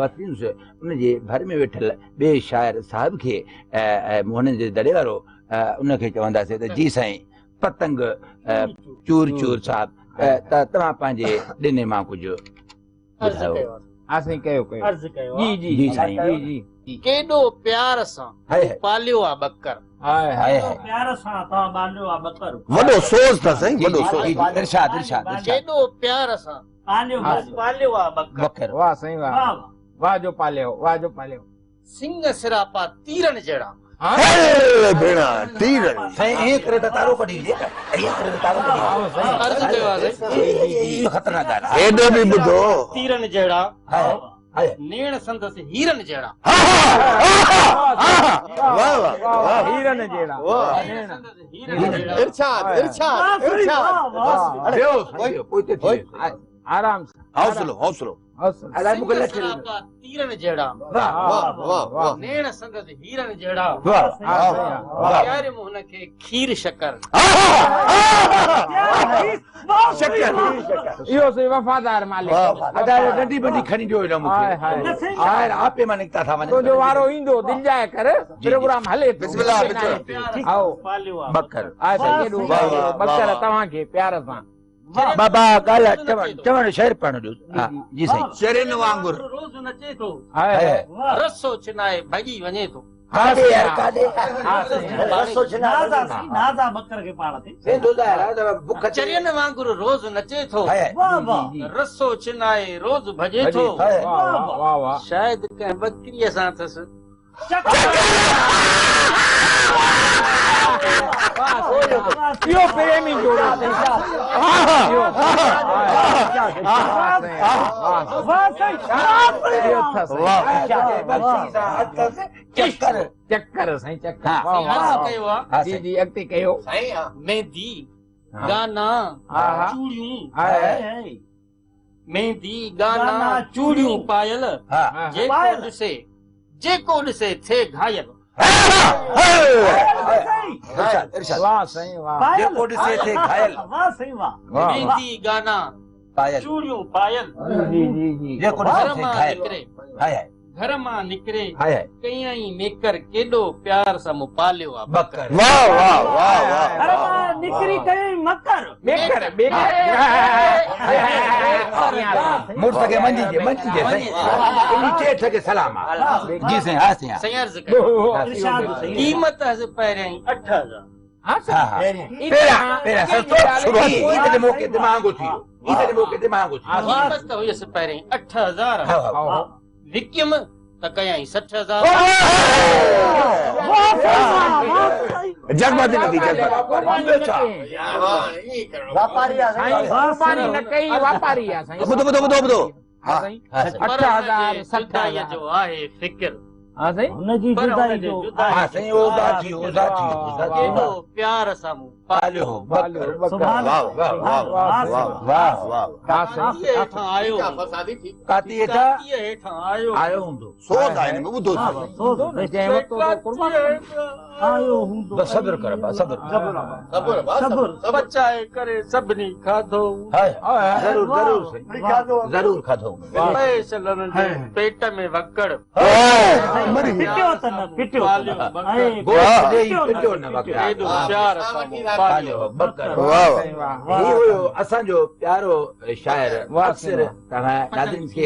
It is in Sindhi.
وتيونس ان جي ڀر ۾ ويٺل ٻئي شاعر صاحب کي موهن جي دڙي وارو ان کي چونداسين ته جي سائين پتنگ چور چور صاحب ته توهان پنهنجي ڏني مان ڪجهه ٻڌايو. ها سائين ڪيو ڪيو. عرض ڪيو جي جي جي سائين جي جي. ڪيڏو پيار سان پاليو آ ٻڪر. High high high. پيار سان توهان ٻاليو آ ٻڪر. وڏو سوز ٿا سائين وڏو سوز. ارشاد ارشاد ارشاد. ڪيڏو پيار سان پاليو آ ٻڪر. واه سائين واه. واه جو پاليو واه جو پاليو. سنگ سراپا تيرن جهڙا. هي ڀيڻا تيرن. سائين ائين ڪري ته تارو ڪڍي ڏي. ائين ڪري ته تارو ڪڍي ڏي. عرض ڪيو آ سائين. اهو خطرناڪ ڳالهه آ. هيڏو به ٻڌو. تيرن جهڙا. High high. نيڻ سندس هيرن جهڙا. واه واه واه. هيرن جهڙا. نيڻ سندس هيرن جهڙا. ارشاد ارشاد ارشاد. ويو سائين ويو پوئتي ٿي ويو. آرام سان. حوصلو حوصلو. حوصلو. الائي مون کي لڇ سراپا تيرن جهڙا. واه واه واه واه. نيڻ سندس هيرن جهڙا. واه واه. پياريم هن کي کير شڪر. شڪر. اهو سائين وفادار مالڪ. ادا ڏنڊي بنڊي کڻي ڏيو هن مون کي. شاعر آپي مان نڪتا ٿا وڃن. تنهنجو وارو ايندو دل جاءِ ڪر پروگرام هلي ٿو. بسم الله بسم آئو پاليو آ ٻڪر. آء سائين ڪيڏو ٻڪر توهان کي پيار سان. بابا ڳالهه چوڻ چوڻ شعر پڙهڻ ڏيو. ها جي سائين. چرين وانگر. روز نچي ٿو. High high. رسو ڇنائي ڀڄي وڃي ٿو. ڪاڏي يار ڪاڏي. رسو نازا ٻڪر کي پاڻ تي. سنڌو ظاهر آ ته بک چرين وانگر روز نچي ٿو. هاء رسو ڇنائي روز ڀڄي ٿو. هاء. واه واه واه. شايد ڪنهن ٻڪريءَ سان اٿس. اهو پريمي جوڙو. چڪر چڪر سائين چڪر. عرض ڪيو آ. ها جي سائين. جي اڳتي ڪيو. مهندي گانا ها. چوڙيون. هاء. مهندي گانا چوڙيون پايل. ها. جيڪو ڏسي جيڪو ڏسي ٿئي گهايل. ارشاد ارشاد. واه سائين واه. جيڪو ڏسي ٿئي گهايل. واه. مهندي گانا پايل. چوڙيون پايل. جي جي جي. جيڪو ڏسي گهر ٿئي مان گهايل. نڪري. High high. گهر مان نڪري. High high. ڪيائين ميڪر ڪيڏو پيار سان مون پاليو آ ٻڪر. واه واه واه واه. نڪري ڪيائين مڪر. Maker maker. مڙس کي مڃجي مڃجي سائين. انهي چيٺ کي سلام آ. جي سائين ها سائين. سائين عرض ڪيو. قيمت هز پهريائين 8000. ها ها سائين. ها. پهريان پهريان سستو شروعاتي. عيد جي موقعي تي مهانگو ٿي ويو. عيد جي موقعي تي مهانگو ٿي ويو. قيمت هيس پهريائين 8000. ها ها. وڪيم ته ڪيائين 60,000. جڳبازي نه ٿي جڳبازي. واپاري آ سائين قرباني نه ڪئي واپاري آ سائين. ٻڌو ٻڌو ٻڌو ٻڌو. ها سائين. ها سائين. 8000 جدائيءَ 60,000. جو آهي فڪر. ها سائين. هن جي جدائي جو. ها سائين اوزار ٿي ويو اوزار ٿي ويو اوزار ٿي ڪيڏو ويو. پيار سان مون پاليو هو ٻڪر. واه واه واه واه واه واه. ها سائين. ڪاتيءَ هيٺان آيو. ڪاتيءَ هيٺان ڪاتيءَ هيٺان آيو. آيو هوندو. سوز آهي هن ۾ ٻڌو سائين. جنهن ورتو سو قربان. بس صبر ڪر با صبر. صبر پچائي ڪري سڀني کاڌو. هاء ضرور ضرور سائين. ضرور کاڌو هوندو. پئسلن جي پيٽ ۾ وڪڙ. مري. پاليو ٻڪر. گوشت ڏيئي پٽيو نه وڪڙ. ڪيڏو پيار سان مون پاليو. پاليو ٻڪر. واه واه. هي هيو اسان جو پيارو شاعر. واه اڪثر توهان ناظرين کي